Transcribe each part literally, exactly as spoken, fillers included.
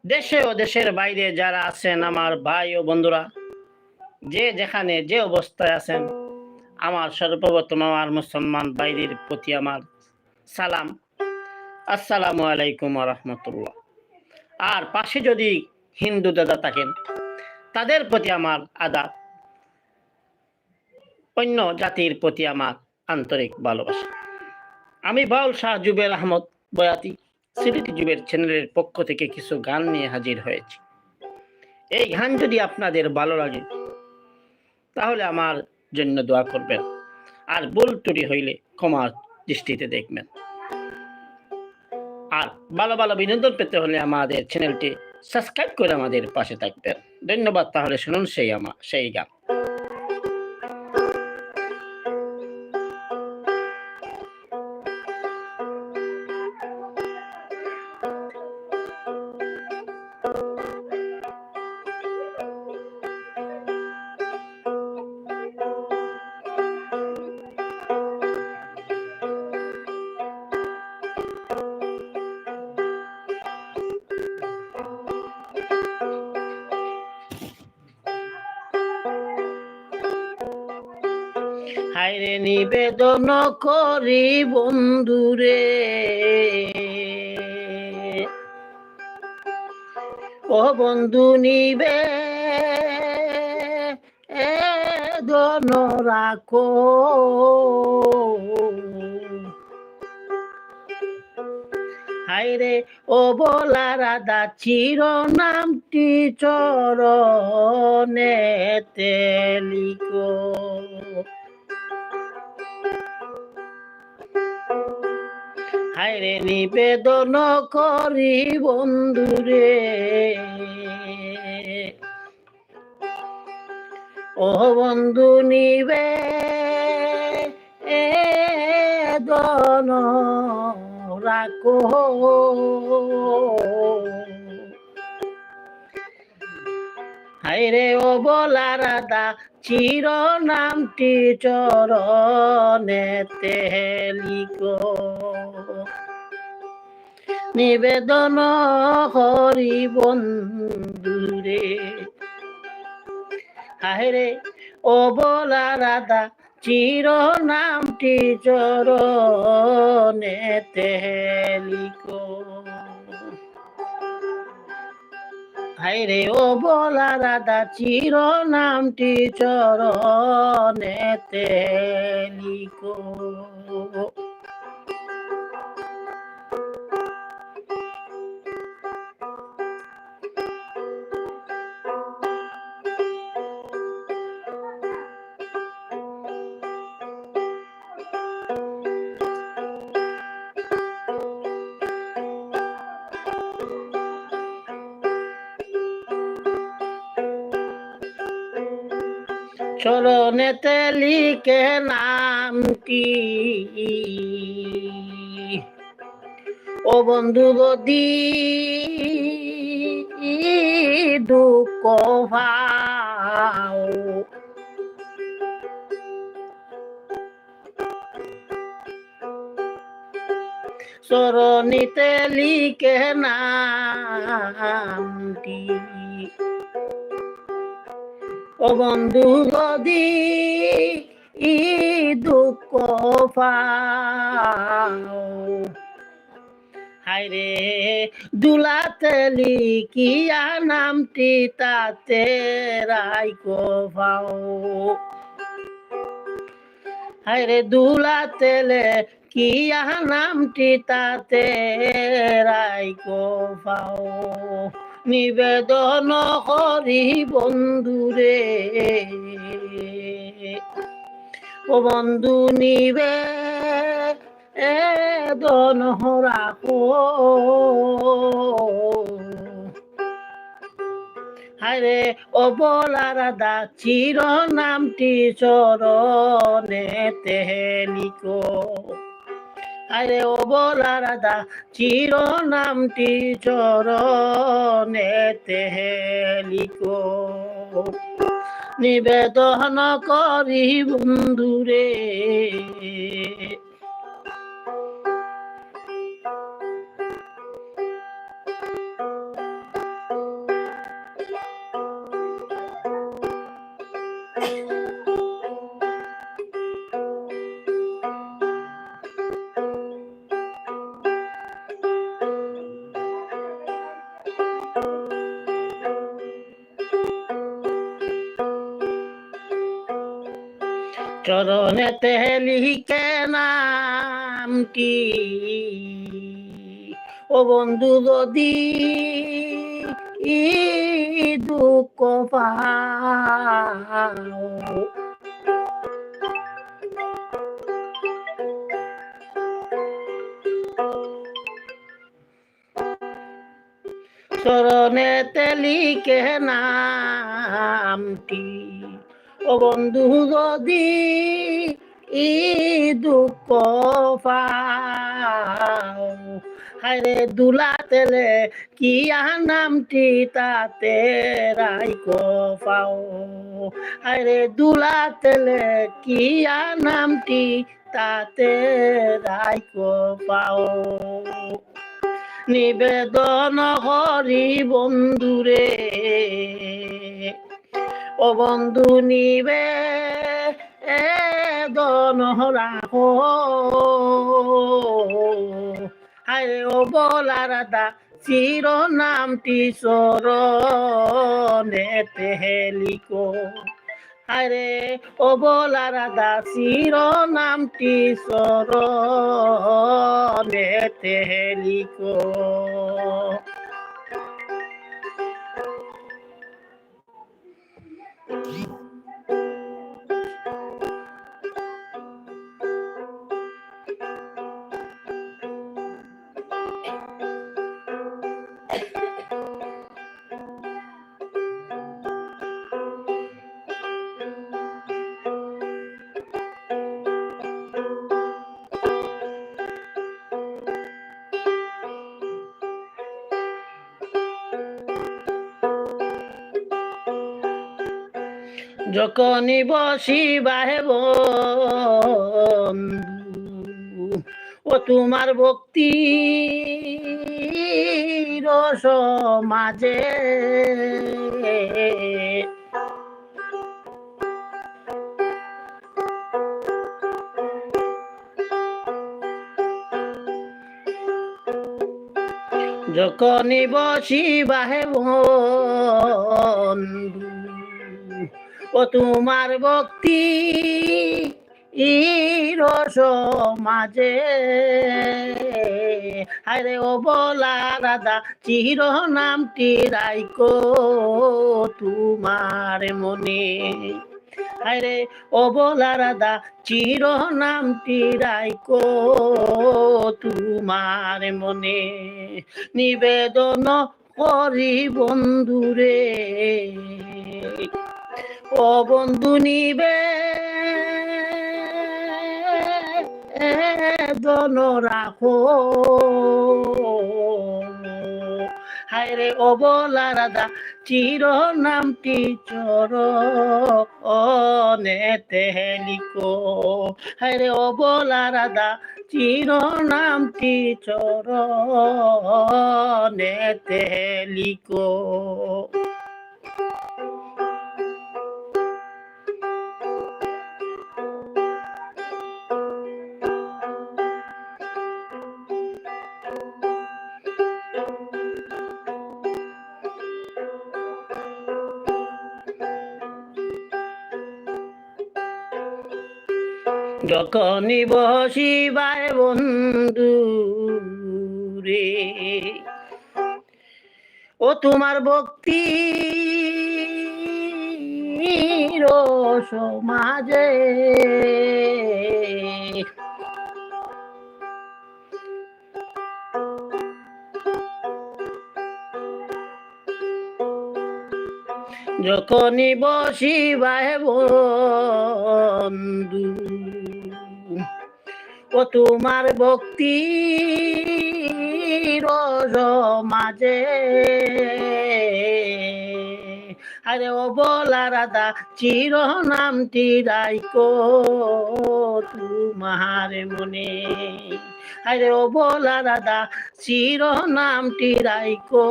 দেশে ও দেশের বাইরে যারা আছেন আমার ভাই ও বন্ধুরা, যে যেখানে যে অবস্থায় আছেন, আমার সর্বপ্রথম আমার মুসলমান ভাইদের প্রতি আমার সালাম, আসসালামু আলাইকুম ওয়া রাহমাতুল্লাহ। আর পাশে যদি হিন্দু দাদা থাকেন, তাদের প্রতি আমার আদাব, অন্য জাতির প্রতি আমার আন্তরিক ভালোবাসা। আমি বাউল শাহ জুবের আহমদ বয়াতি, সিলেটি জুবের চ্যানেলের পক্ষ থেকে কিছু গান নিয়ে হাজির হয়েছি। এই গান যদি আপনাদের ভালো লাগে, তাহলে আমার জন্য দোয়া করবেন, আর ভুল ত্রুটি হইলে ক্ষমার দৃষ্টিতে দেখবেন। আর ভালো ভালো বিনোদন পেতে হলে আমাদের চ্যানেলটি সাবস্ক্রাইব করে আমাদের পাশে থাকবেন। ধন্যবাদ। তাহলে শুনুন সেই আমা-, সেই গান। হায়রে নিবেদন করি বন্ধুরে, ও বন্ধু নিবে এ ধন রাখো। হায়রে ও বলা রাধা চির নামটি চরণেতে লিখো। হায়রে নিবেদন করি বন্ধুরে, ও বন্ধু নিবে এ ধন রাখো। হায়রে ও বলা রাধা চির নামটি চরণেতে লিখো। নিবেদন করি বন্ধুরে, হায়রে ও বলা রাধা চির নামটি চরণেতে লিখো। হায়রে ও বলা রাধা চির নামটি চরণেতে লিখো। চরণেতে লিখে নামটি। ও বন্ধু যদি দুঃখ পাও, চরণেতে লিখে নামটি। ও বন্ধু যদি দুঃখ পাও, হায়রে ধুলাতে লিখিয়া নামটি তাতে রাইখো পাও। হায়রে ধুলাতে লিখিয়া নামটি তাতে রাইখো পাও। নিবেদন করি বন্ধুরে, ও বন্ধু নিবে এ ধন রাখো। হায়রে ও বলা রাধা চির নামটি চরণেতে লিখো। হায়রে ও বলা রাধা চির নামটি চরণেতে লিখো। নিবেদন করি বন্ধুরে, চরণেতে লিখে নামটি, ও বন্ধু যদি দুঃখ পাও। চরণেতে লিখে নামটি, ও বন্ধু যদি দুঃখ পাও। হায়রে ধুলাতে লেখিয়া নামটি তাতে রাইখো পাও। হায়রে ধুলাতে লেখিয়া নামটি তাতে রাইখো পাও। নিবেদন করি বন্ধুরে, ও বন্ধু নিবেদন রাখো। হায়রে অবলা রাধা চির নামটি চরণেতে লিখো। হায়রে অবলা রাধা চির নামটি চরণেতে লিখো। যখনই বসিবা হে বন্ধু, ও তোমার ভক্তির সমাজে। যখনই বসিবা হে বন্ধু, ও তোমার ভক্তি ইর সমাজে। হায়রে অবলা রাধা চির নামটি রাইখো তোমার মনে। হায়রে অবলা রাধা চির নামটি রাইখো তোমার মনে। নিবেদন করি বন্ধুরে, ও বন্ধু নিবেদন রাখো। হায়রে অবলা রাধা চির নামটি চরণেতে লিখো। হায়রে অবলা রাধা চির নামটি চরণেতে লিখো। যখনই বসিবা হে বন্ধু রে, ও তোমার ভক্তির সমাজে। যখনই বসিবা হে বন্ধু, ও তোমার ভক্তির সমাজে। হায়রে অবলা রাধা চির নামটি রাইখো তোমার মনে। হায়রে অবলা রাধা চির নামটি রাইখো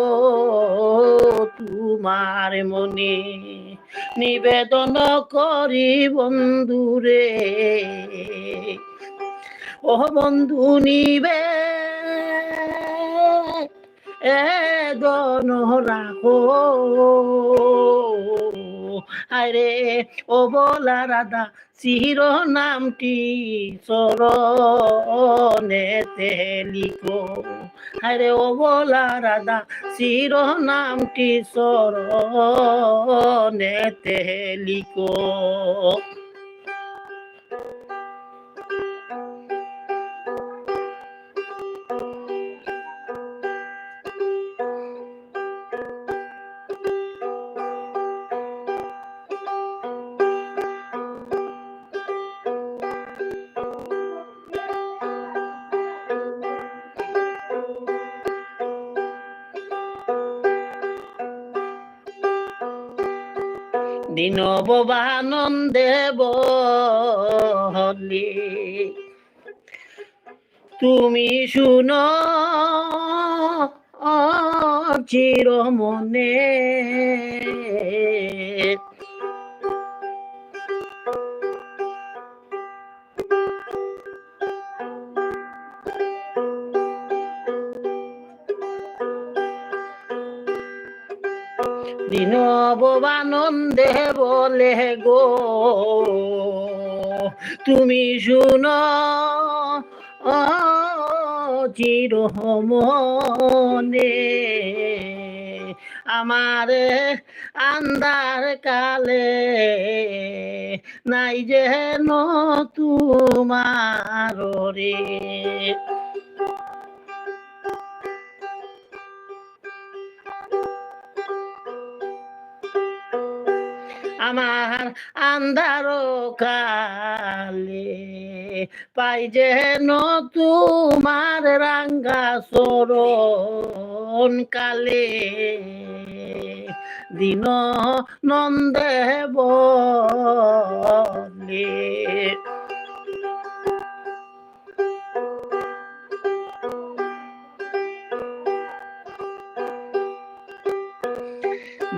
তোমার মনে। নিবেদন করি বন্ধুরে, ও বন্ধু নিবেদন রাখো। হায়রে অবলা রাধা, চির নামটি চরণেতে লিখো। হায়রে অবলা রাধা, চির নামটি চরণেতে লিখো। দীন ভবানন্দে বলে, তুমি শুনো চিরমনে। দীন ভবানন্দে বলে গো, তুমি শুনো চিরমনে। আমারে আন্ধার কালে নাই যেন তোমার রে। আমার আন্ধার কালে পাই যেন তোমার রাঙ্গা চরণ কালে। দীন নন্দে বলে,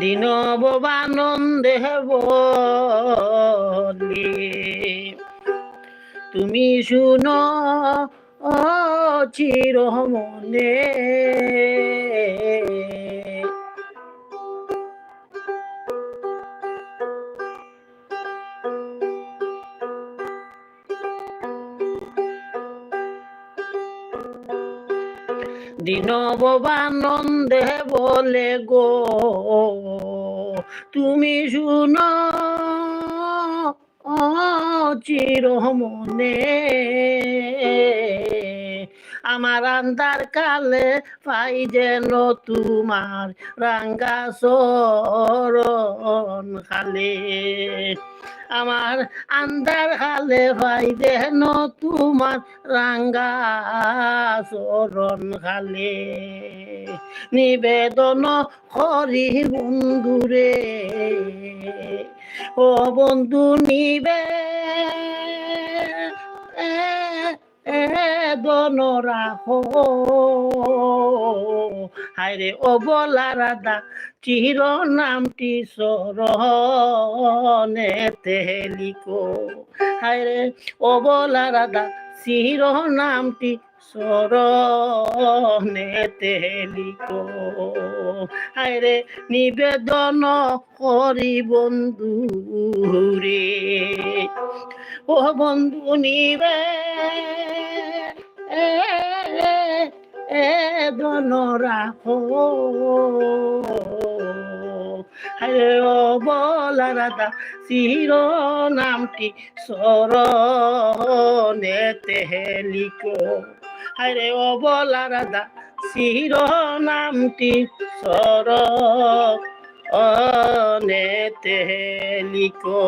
দীন ভবানন্দে বলে, তুমি শুনো চিরমনে। দীন ভবানন্দে বলে গো, তুমি শুনো চিরমনে। আমার আন্ধার কালে পাই যেন তোমার রাঙ্গা চরণ কালে। আমার আন্ধার কালে পাই যেন তোমার রাঙ্গা চরণ কালে। নিবেদন করি বন্ধুরে, ও বন্ধু নিবে এ, এ দন রাখো। হায়রে অবলা রাধা, চির নামটি চরণেতে লিখো। হায়রে অবলা রাধা, চির নামটি চরণেতে লিখো। হায়রে নিবেদন করি বন্ধুরে, ও বন্ধু নিবে এ, এ, এ দন রাখো। হায়রে অবলা রাধা, চির নামটি চরণেতে লিখো। হায়রে অবলা রাধা, চির নামটি চরণেতে লিখো।